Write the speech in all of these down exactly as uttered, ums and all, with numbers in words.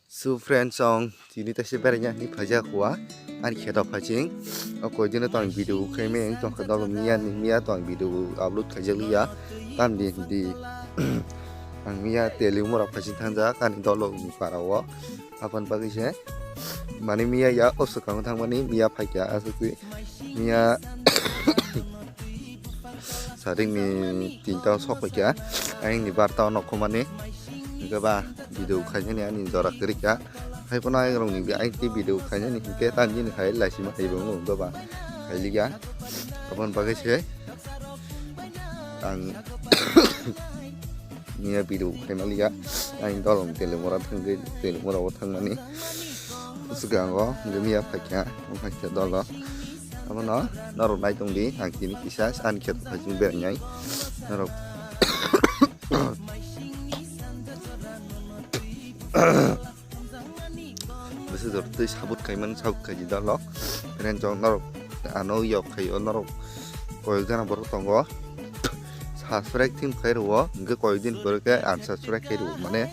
So friends, ang tini taisa beraina hinwi phaijak hua ani kheto phaising. O koi dino tong video khaimai wng tongkha dolo miya ni miya tong video upload khaijak liya. Tamni hindi ang miya Teliamura phaising thangjak ani dolo ni para o. Aboni bagwi se mani miya ya o swkang thangmani miya phaikha aswkwi miya Saring ni tinta o sok paikha, ayang ni barta o nokho mani, hingke ba video khainani ani jora kwrwikha, hai phano ayang rok ni ayang tei video khainani hingke tamjini hai laisima hai bo wngkha ba khailiya, aboni bagwi se ang miya video khaimaliya, ayang dolong Teliamura thangwi Teliamura o thangmani swkango hingke miya phaikha, phaikha dolo. Abono norok nai tongdi, ang tini kisa ani kheto phaising berainai. Norok bwswk jora twi sabut khaimani, sabut khaidi dolo. Friends rok norok ano yok khaio, norok koyok jana borok tongo. Subscribe thim khai rwo, hingke koyok din borok khe unsubscribe khai rwo, mane,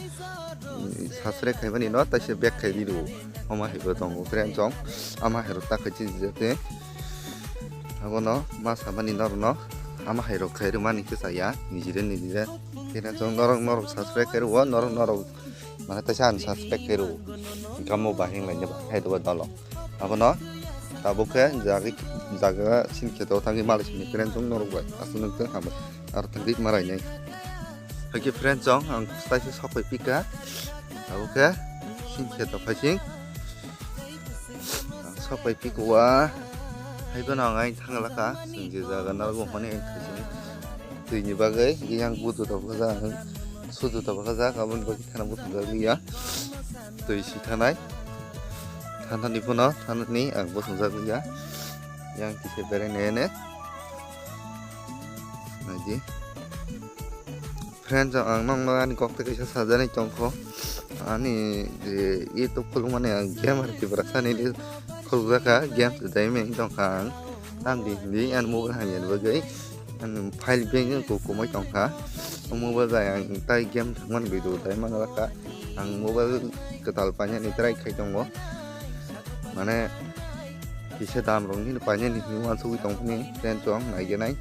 mm, subscribe khaimani no taisa back khai di rwo. Omo hai bo tongo friends rok, ama hai rok ta khai chinjak khe. Abono ma samani norokno ama hai rok khai rwmani khe chaya, nijire nijire. Khe na chwng norok, norok subscribe khai rwo, norok, norok mane taisa unsubscribe khai rwo. Hingke omo bahing lainai ba hai rwba dolo. Abono tabuk khe jaga, jaga sini kheto thangwi malai sini friends rok norok bai. Aswk nung tong hambai. Aro thangwi ma rainai. Hai khe friends rok ang taisa sok pai pika. Tabuk khe sini kheto phaising. Ang sok pai pika wa. Hai phano ang aini thang laka. Chwng je jaga narwgo hwnwi ang khaisini. Twi ni bagwi yang budu tabuk jak, sudu tabuk jak, aboni bagwi thana buthumjak liya. Twi si thanai. Thanani phano, thanani ang buthumjak liya. Yang kisa berai nai ne. Naidi. Friends, ang nokno ani kok tei kaisa sajani tongkho. Ani je YouTube khulukmani ang game ar Tiprasa ni khulukjak kha, game se dai meng tongkha ang. Tamni hindi ani mobile hamya ni bagwi ani file bank wngkha, kumui tongkha. O mobile bai ang tai game thangmani video dai manglak kha. Ang mobile kwtal painani try khai tongo. Mane kisa dam rok nini painani hinwi uansugwi tongphani friends rok naigenai.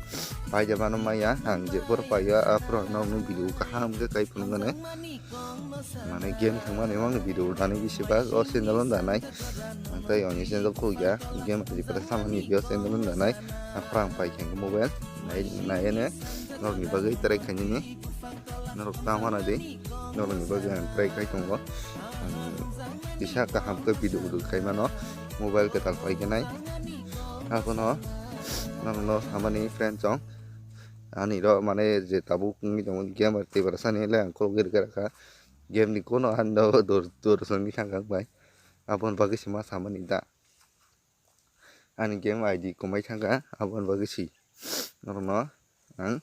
Paijak mano maya, ang je phuru paiya, aphuru ang nokni video kaham khe kai phunukgani. Mane game thangmani mangni video dani bisi bak o channel o danai. Ang tai oni channel khulukya, game ripata samani o channel o danai. Aphuru ang paikha mobile, nai, nai ene, norokni bagwi try khainani. Norok tamo na di, norokni bagwi ang try khai tongo. Ang kisa kaham khe video rwk khai mano, mobile kwtal pai khe nai. Abono norokno samani friend chong. Ani ro mane je tabuk wngwi tongo game Tiprasa ni le ang khulugwi rwkha rwkha. Game ni kono hando dor dor songwi thangkha bai. Aboni bagwi se ma samani da. Ani game I D kwmai thangkha, aboni bagwi si norokno ang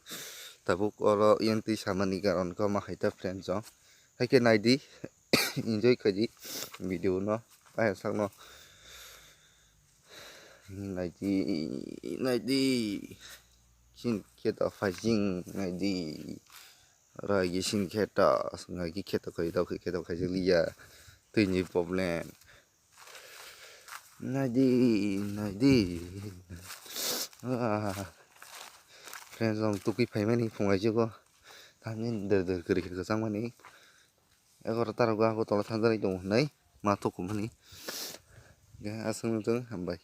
tabuk oro iyang twi samani karon khe ma hai ta friends rok. Hai khe naidi, enjoy khaidi video no, ayasakno naidi, naidi, sin khe to phaising naidi, rai gi sin khe to, ngai gi khe to khai rok khe to khaijak liya, twi ni problem. Naidi, naidi. Ah. Friends rok tukui phaimani phung aichugo. Tamni der der kwrwi khe kwchangmani. Egaroh ta rok bo tola thangjaknai tongo hwnwi ma thukumani. Aswk nw tong hambai.